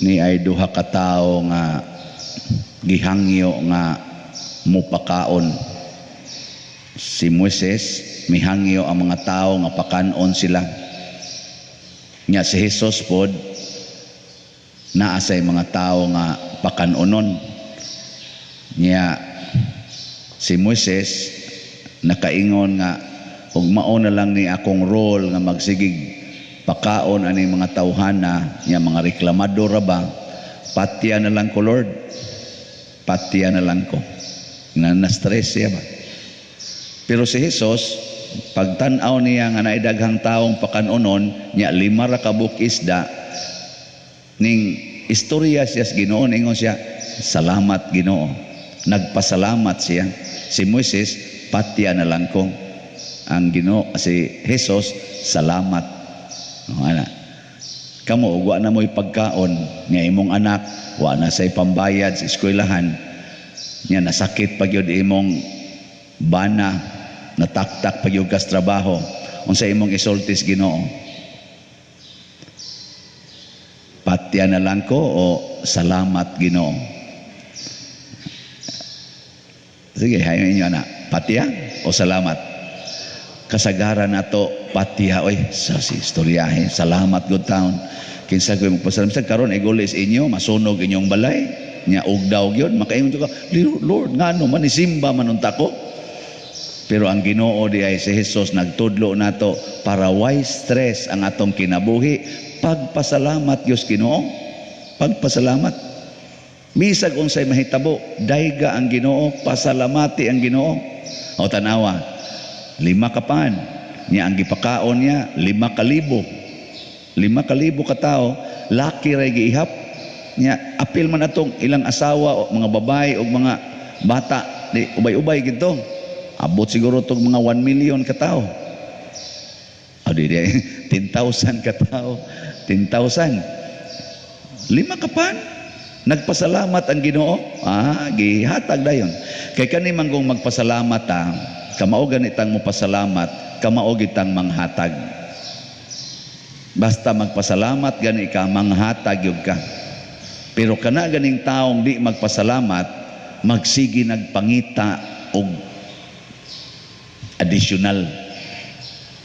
Ni ay duha ka tawo nga gihangyo nga mupakaon. Si Moises mihangyo ang mga tao nga pakanon sila. Nya si Jesus pod naa say mga tao nga pakanonon. Nya si Moises nakaingon nga ug mao na lang ni akong role nga magsigig pakaon ani mga tawhana nya mga reklamador ra ba, patya na lang ko, Lord, patya na lang ko na. Na-stress siya ba. Pero si Jesus, pagtan-aw niya nga naay daghang taong pakanonon nya 5 ra ka buok isda, ning istorya siya sa Ginoo, ningon siya, "Salamat, Ginoo." Nagpasalamat siya. Si Moises, "Patya na lang ko." Ang Ginoo, si Jesus, "Salamat." No, ana. Kamo ug wa na mo'y pagkaon nga imong anak wa na say pambayad sa eskwelahan nya, nasakit pa gyud imong bana, nataktak pa gyud kas trabaho, unsa imong isulti sa Ginoo? "Patya na lang ko" o "Salamat, Ginoo"? Sige, hayo inyo ana. Patya o salamat? Kasagaran nato patya oy sa si istoryahe. Salamat good town. Kinsa koy magpasalamat sa karon igulis inyo, masunog inyong balay nya og daw gyud makaingon ka, "Lord, ngano man isimba man unta ko?" Pero ang Ginoo di ay si Jesus nagtudlo nato para why stress ang atong kinabuhi, pagpasalamat Dios Ginoo. Pagpasalamat. Bisag unsay mahitabo, dayga ang Ginoo, pasalamati ang Ginoo. O tanawa, 5 ka pan niya ang gipakaon niya, 5,000. 5,000 ka tao, laki ray giihap. Niya apil man atong ilang asawa o mga babae o mga bata, di ubay-ubay gito. Abot siguro tong mga 1 million ka tao. O di di 10,000 ka tao, 10,000. 5 ka pan. Nagpasalamat ang Ginoo, gihatag dayon. Kay kani man kung magpasalamat ta, kamao ganitang mopasalamat, kamao gitang manghatag. Basta magpasalamat gani ka, manghatag gyud ka. Pero kana ganing taong di magpasalamat, magsige nagpangita og additional.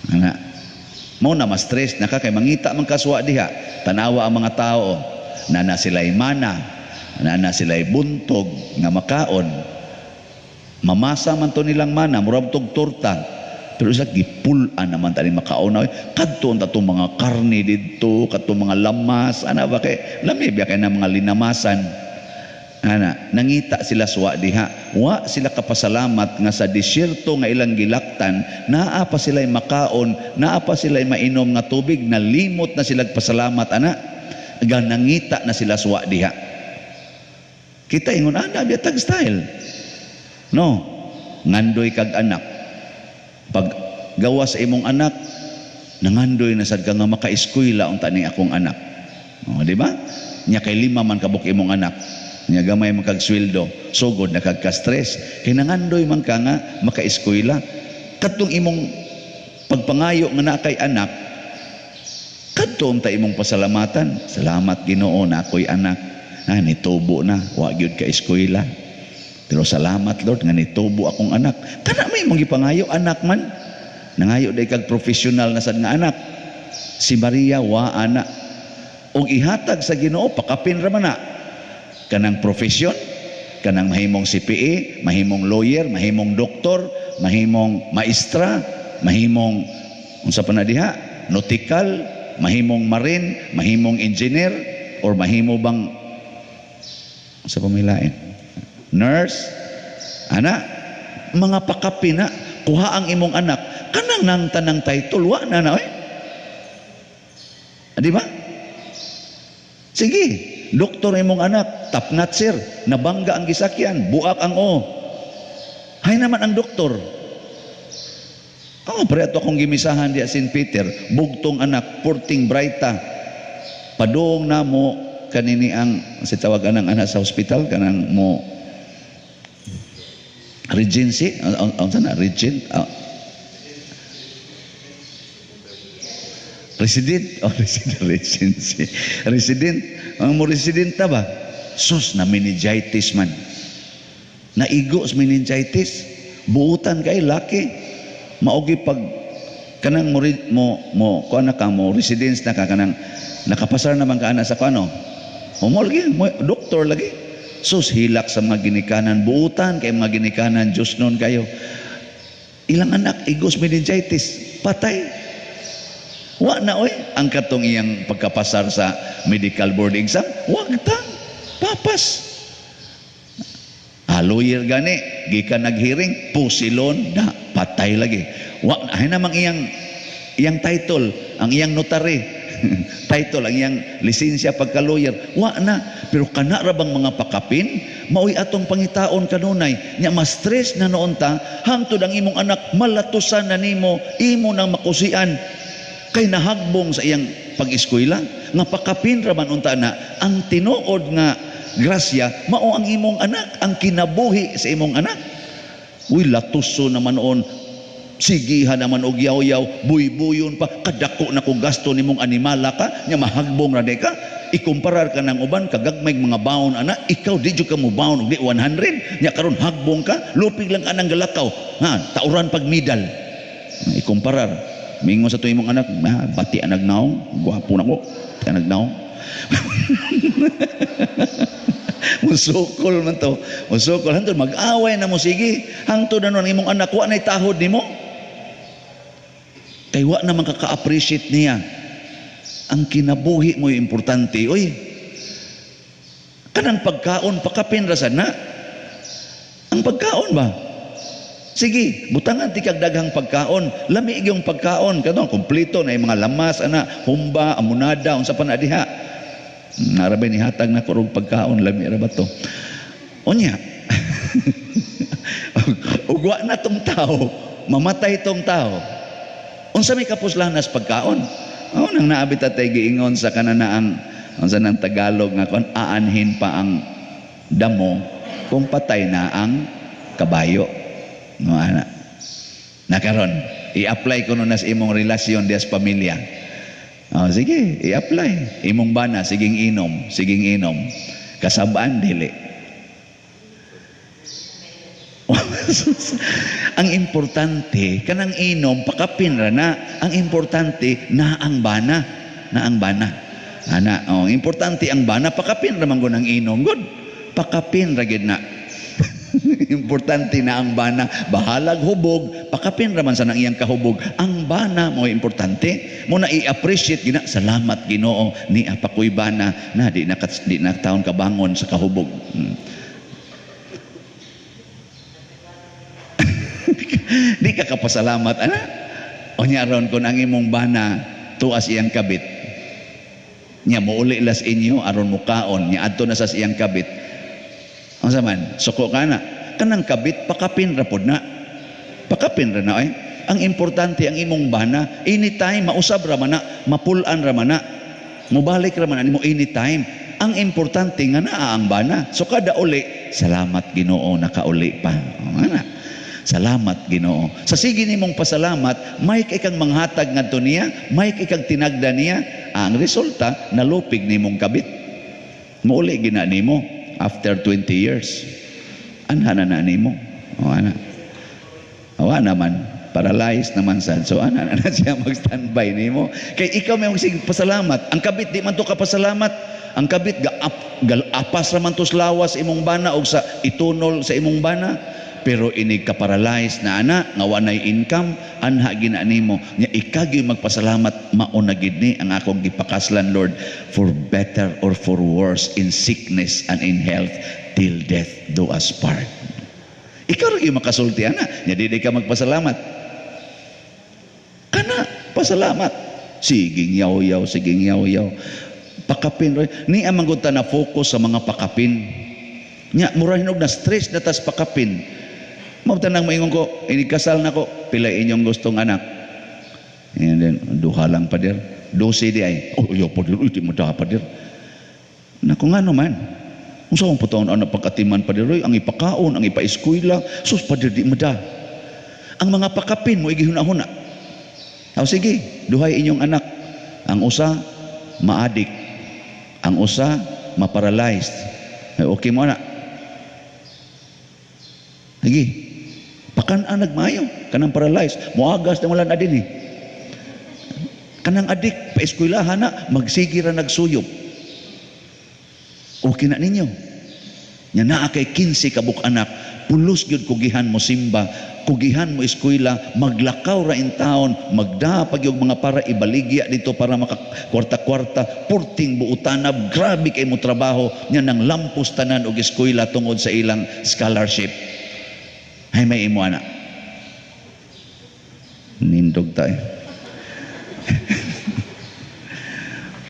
Ana. Mao na ma-stress na ka kay mangita man kaswa diha. Tanawa ang mga tao, nana sila'y mana, nana sila'y buntog nga makaon. Mamasa man to nilang mana, murag tog torta. Pero sa gipulan naman tani makaon na kadto ang tatong mga karne didto, kadto mga lamas, ana ba kay lami biya kay na mga linamasan. Ana, nangita sila suwa diha. Wa sila kapasalamat nga sa disyerto nga ilang gilaktan, naa pa sila'y makaon, naa pa sila'y mainom nga tubig, nalimot na sila pasalamat ana. Ga nangita na sila suwa diha. Kita ingon ana biya tag style. No, ngandoy kag anak. Pag gawa sa imong anak, nangandoy na sad ka nga makaeskwela unta ni akong anak. O, di ba? Nya kay 5 man kabuk imong anak. Nya gamay man kag sweldo, sugod na kag ka-stress. Kay nangandoy man ka nga makaeskwela. Kadtong imong pagpangayo nga naa kay anak, kadto unta imong pasalamatan. "Salamat, Ginoo, na ako'y anak. Ah, nitubo na, wa gyud ka eskwela. Pero salamat, Lord, nga nitubo akong anak." Kana may imong gipangayo, anak man. Nangayo day kag professional na sad nga anak. Si Maria wa ana. Og ihatag sa Ginoo, pakapin ra man na. Kanang profession, kanang mahimong CPA, mahimong lawyer, mahimong doktor, mahimong maestra, mahimong unsa pa na diha, nautical, mahimong marine, mahimong engineer, or mahimo bang unsa pa may lain? Nurse, ana, mga pakapin na, kuha ang imong anak, kanang nang tanang title, wa na na, oy. Di ba? Sige, doktor imong anak, top notcher, nabangga ang gisakyan, buak ang o. Hay naman ang doktor. Oh, pre ato akong gimisahan diya St. Peter, bugtong anak, porting brighta. Padung namo kanini ang si tawag anang anak sa hospital kanang mo Regency, ang sana regent. Resident, oh, resident, residency. Resident, ang mo resident ta ba? Sus, na meningitis man. Naigo sa meningitis. Buutan kay laki. Maogi pag kanang mo mo mo kuan na ka, mo residence na ka, kanang nakapasar naman ka ana sa kuano. O mo lagi, mo, doktor lagi. Sus, hilak sa mga ginikanan, buutan kay mga ginikanan, Diyos nun kayo. Ilang anak, igos meningitis, patay. Wa na oy, ang katong iyang pagkapasar sa medical board exam, wag tang papas. Ah, lawyer gani, gikan naghearing, pusilon na patay lagi. Wa ay namang iyang iyang title, ang iyang notary title, ang iyang lisensya pagka lawyer, wa na. Pero kana ra bang mga pakapin, maoy atong pangitaon kanunay, nya mas stress na noon ta, hangtod ang imong anak malatusan na nimo, imo nang makusian kay nahagbong sa iyang pag-eskwela. Nga pakapin ra man unta na ang tinuod nga grasya mao ang imong anak, ang kinabuhi sa imong anak. Uy, latuso naman noon, sigihan naman og yaw-yaw, buybuyon pa, kadako na kung gasto nimong animala ka nya mahagbong ra ka. Ikumparar ka ng uban kagagmay mga baon ana, ikaw di jud ka mo baon og di 100 nya karon hagbong ka, lupig lang ka ng galakaw ha, tauran pag medal. Ikumparar mingon sa tuig imong anak, "Ah, bati anag naong, gwapo na ko, bati anag naong." Musukol man to, musukol hangtod mag-away na mo sige, hangtod na nun ang imong anak wa nay tahod nimo. Kay wa naman kaka-appreciate niya. Ang kinabuhi mo yung importante. Oy, kanang pagkaon, pakapin ra sad na. Ang pagkaon ba? Sige, butangan ti kag daghang pagkaon. Lami yung pagkaon. Kadong kompleto na yung mga lamas, ana, humba, amunada, unsa pa na diha. Narabay nihatag na kurog pagkaon, lami ra ba to? Unya. Ugwa na tong tao, mamatay tong tao. Unsa may kapuslanas pagkaon? Oh, nang naabit atay giingon sa kananaang unsa nang Tagalog nga kon aanhin pa ang damo kung patay na ang kabayo. No ana. Nakaron, i-apply ko na sa imong relasyon diya sa pamilya. Oh, sige, i-apply. Imong bana, siging inom, siging inom. Kasabaan dili. Ang importante kanang inom pakapin ra na. Ang importante na ang bana, na ang bana. Ana, oh, importante ang bana, pakapin ra man gud ang inom gud. Pakapin ra gid na. Importante na ang bana, bahalag hubog, pakapin ra man sa nang iyang kahubog. Ang bana mo importante. Mo na i-appreciate gina, salamat Ginoo ni apakoy bana na di na taon kabangon sa kahubog. Di ka kapasalamat ana. Unya ron kung ang imong bana tuas iyang kabit. Nya muuli las inyo aron mukaon, nya adto na sa iyang kabit. Unsa man, suko ka na. Kanang kabit pakapin ra pod na. Pakapin ra na oy. Ang importante ang imong bana, anytime mausab ra man na, mapulan ra man na. Mubalik ra man na nimo anytime. Ang importante nga naa ang bana. So kada uli, salamat Ginoo nakauli pa. O, ana. Salamat Ginoo. Sa sige nimong pasalamat, may kang manghatag ngadto niya, may kang tinagda niya, ang resulta nalupig nimong kabit. Muuli gina nimo after 20 years. Anha na na nimo. O ana. Awa naman, paralyzed naman sad. So ana na, na siya mag-standby nimo. Kay ikaw may magsige pasalamat. Ang kabit di man to kapasalamat. Ang kabit ga, gal, apas ra man to sa lawas imong bana og sa itunol sa imong bana. Pero inig ka-paralyzed na ana nga wanay income, anha gina nimo nya ikaw gyud magpasalamat, mao na gid ni ang akong gipakaslan Lord, for better or for worse, in sickness and in health, till death do us part. Ikaw ra gyud makasulti ana nya dili ka magpasalamat. Kana pasalamat, siging yaw-yaw, siging yaw-yaw, pakapin ra ni ang manggod na focus sa mga pakapin nya mura hinog na stress na tas pakapin. Mao tanang maingon ko, inikasal na ko, pila inyong gustong anak? And then, duha lang pader. 12 di ay. Oh, ayaw pader, uy, di mo da pader. Naku nga naman. Unsa akong pataon anak pagkatiman pader, uy, ang ipakaon, ang ipaeskwela, sus pader di mo da. Ang mga pakapin mo igihuna-huna. Aw sige, duhay inyong anak. Ang usa maadik, ang usa ma-paralyzed. Ay, okay mo na. Sige. Pakan-a nagmayo kanang paralyzed. Moagas na wala na din eh. Kanang adik pa eskwelahan na magsige ra nagsuyop. Okay na ninyo. Nya naa kay 15 ka anak, pulos gyud kugihan mo simba, kugihan mo eskwela, maglakaw ra in town, magda pag yung mga para ibaligya dito para makakwarta-kwarta, purting buutanab, grabe kay mo trabaho, nya nang lampos tanan og eskwela tungod sa ilang scholarship. Ay, may imo ana. Nindog tayo.